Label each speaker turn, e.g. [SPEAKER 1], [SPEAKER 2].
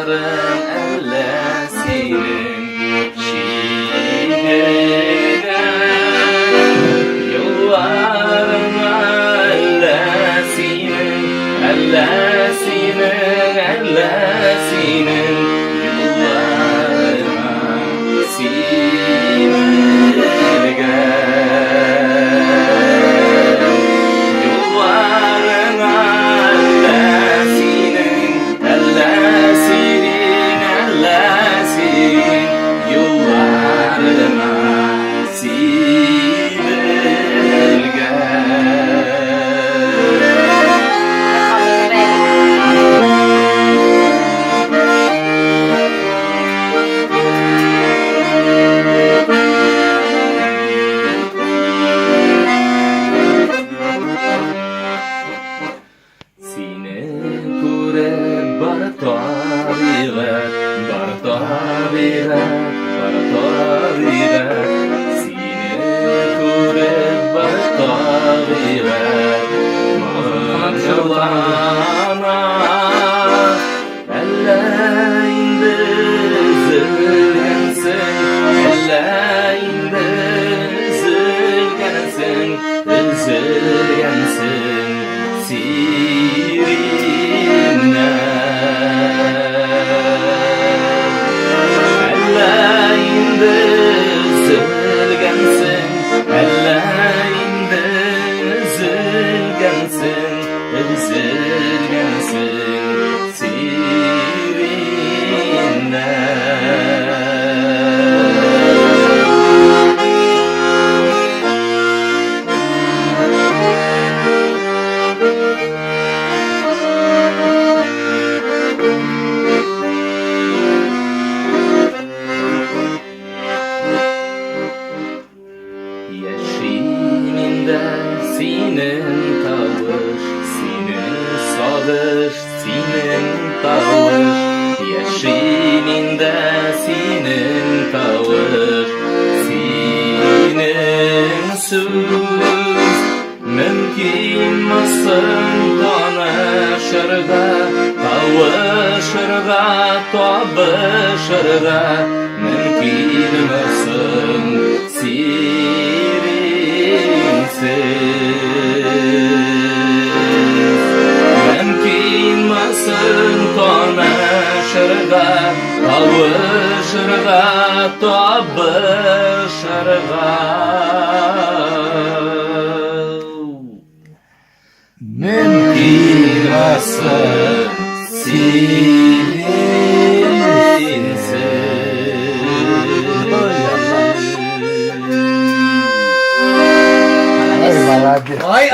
[SPEAKER 1] Юлларың әллә синең чигелгән? Юлларың әллә синең, әллә синең, әллә синең юлларыңа сибелгән? Юлларыңа әллә синең, әллә синең, әллә синең юлларыңа сибелгән. Сине күреп бар табигать, бар табигать, бар табигать. Сине күреп бар табигать моңлана. Әллә инде өзелгәнсең, әллә инде өзелгәнсең, өзелгәнсең сириннән. Әллә инде өзелгәнсең, әллә инде өзелгәнсең, өзелгәнсең сириннән. Яшим инде синең тавыш, синең сагыш, синең тавыш. Яшим инде синең тавыш, синең сүз. Мөмкинме соң танышырга, кавышырга, табышырга? Мөмкинме соң сиринсез? Мөмкинме соң танышырга, кавышырга, табышырга? Мөмкинме соң сиринсез?
[SPEAKER 2] Ай, молодец.
[SPEAKER 3] Ай,